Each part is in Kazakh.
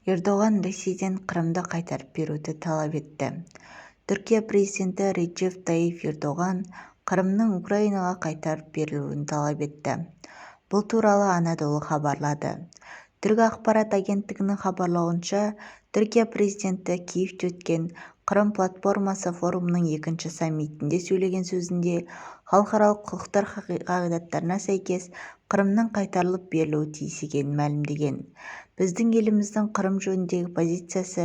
Ердоған Ресейден Қырымды қайтарып беруді талап етті Түркия президенті Реджеп Тайип Ердоған Қырымның Украинаға қайтарып берілуін талап етті. Бұл туралы Анадолу хабарлады. Түрік ақпарат агенттігінің хабарлауынша, Түркия президенті Киевте өткен Қырым платформасы форумының екінші саммитінде сөйлеген сөзінде халықаралық құқық қағидаттарына сәйкес Қырымның қайтарылып берілуі тиіс екенін мәлімдеген. Біздің еліміздің Қырым жөніндегі позициясы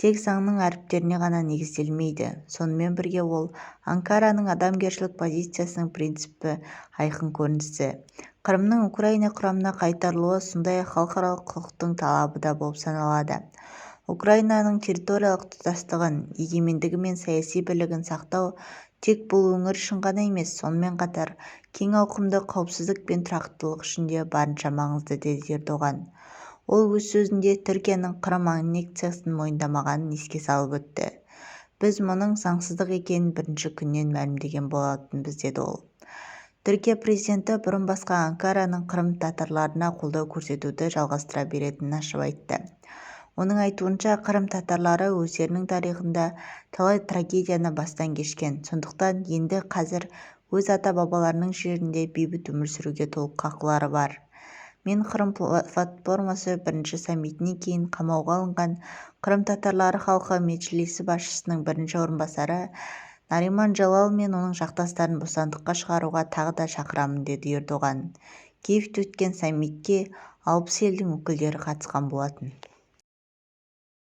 тек заңның әріптеріне ғана негізделмейді, сонымен бірге ол Анкараның адамгершілік позициясының принципі айқын көрінісі. Қырымның Украина құрамына қайтарылуы сондай-ақ халықаралық құқықтың талабы да болып саналады. Украинаның территориялық тұтастығын, егемендігі мен саяси бірлігін сақтау тек бұл өңір үшін ғана емес, сонымен қатар кең ауқымды қауіпсіздік пен тұрақтылық үшін де барынша маңызды, деді Ердоған. Ол өз сөзінде Түркияның Қырым аннексиясын мойындамағанын еске салып өтті. Біз мұның заңсыздық екенін бірінші күннен мәлімдеген болатынбыз, деді ол. Түркия президенті бұрын басқа Анкараның қырым татарларына қолдау көрсетуді жалғастыра беретінін ашып айтты. Оның айтуынша, қырым татарлары өздерінің тарихында талай трагедияны бастан кешкен, сондықтан енді қазір өз ата-бабаларының жерінде бейбіт өмір сүруге толық қақылары бар. Мен Қырым платформасы бірінші саммитінен кейін қамауға алынған Қырым татарлары халқы Меджлисі басшысының бірінші орынбасары Нариман Джалал мен оның жақтастарын бостандыққа шығаруға тағы да шақырамын, деді Ердоған. Киевте өткен саммитке 60 елдің өкілдері қатысқан болатын.